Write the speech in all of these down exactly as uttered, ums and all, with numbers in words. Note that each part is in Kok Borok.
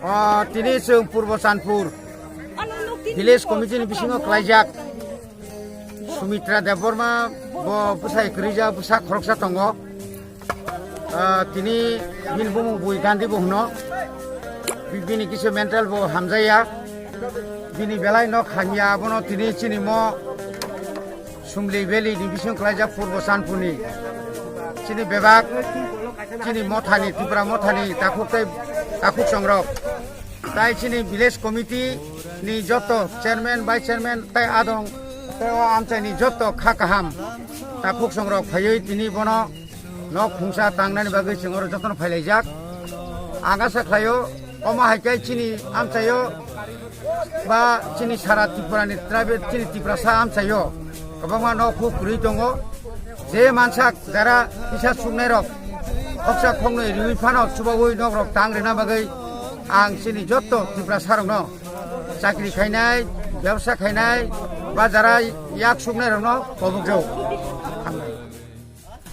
O, tini chwng Purbo Chanpur Village Committee ni bisingo klaijak Sumitra Debbarma bo bwsai kwrwijak bwsa khoroksa tongo. Ah, tini bini bumung bui Gandhi bo hwno. Bi-, bini kisa mental bo hamjaya. Bini belai nok hamya abono tini chini mo Sumli Valley ni bising klaijak Purbo Chanpur ni. Chini bebak, chini mothani, Tripura mothani takhuk tei takhuk songrok. Tai chini village committee ni joto chairman, vice chairman tai adong tei o amchai ni joto kha kaham takhuk songrok phaiwi tini bono nok khungsa tangnani bagwi chwng oro jotono phailaijak. Ang asa khlaio, omo hai khe chini amchaio ba chini sara Tripura ni tribal, chini Tiprasa amchaio kwbangma nok huk kwrwi tongo. Je mansak jara kisa suknairok khoksa khoknwi riwi phano chubaui nokrok tang rwna bagwi ang chini jotto Tiprasarokno chakri khainai, bebsa khainai ba jara yak suknairokno kobokjao.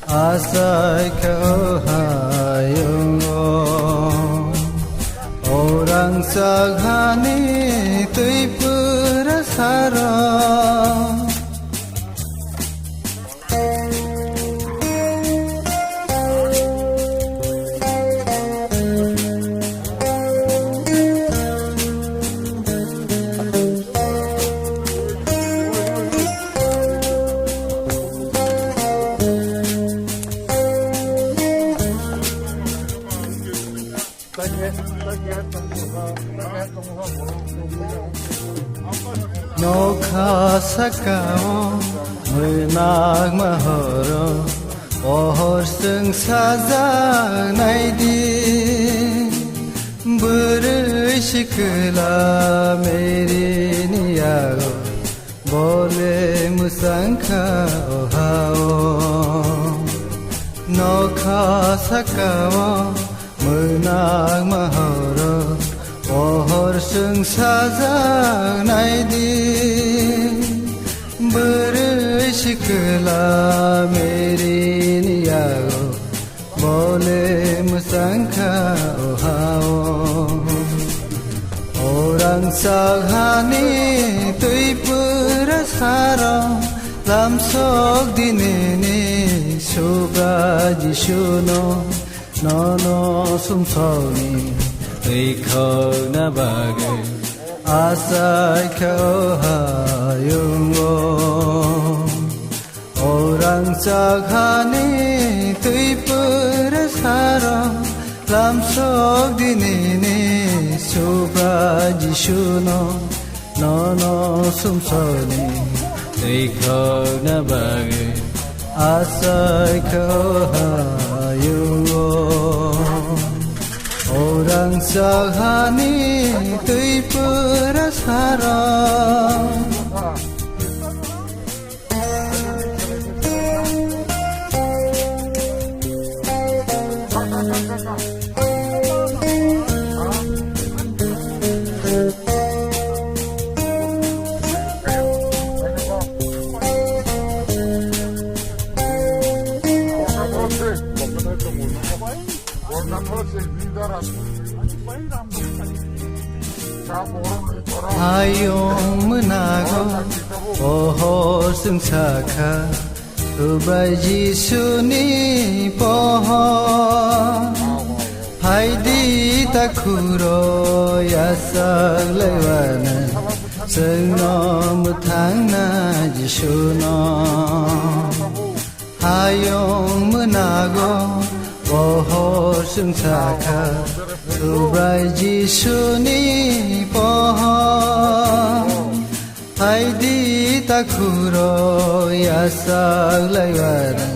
Asai khe o hayungo, orang saghani twi pura saro. Nokha sakao mwnakma horo, pohor chwng sajak naidi. Bwrwi sikla Mary ni yago, bole mwsangkha o hao. Nokha sakao mwnakma horo, pohor chwng sajak naidi. Bwrwi sikla Mary ni yago, bole mwsangkha o hao. Orang saghani twi pura saro, lamsok dinini Subra Jisuno. Nono sumsokni twi khokna bagwi asai khe o hayungo. Orang saghani twi pura saro, lamsok dinini Subra Jisuno. Nono sumsokni twi khokna bagwi asai khe o hayungo. Orang saghani twi pura saro. Hayung mwnago pohor chwng sakha, Subrai Jisuni pohor. Phaidi takhuro yachak laiwana, chwngno mwthangna Jisuno. Hayung mwnago pohor chwng sakha, Subrai Jisuni pohor. Phaidi takhuro yachak laiwana,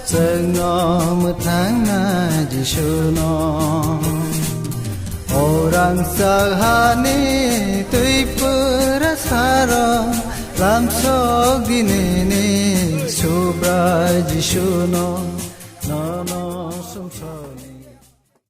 chwngno mwthangna Jisuno. Orang saghani twi pura saro, lamsok dinini Subrai Jisuno. Nono sumsok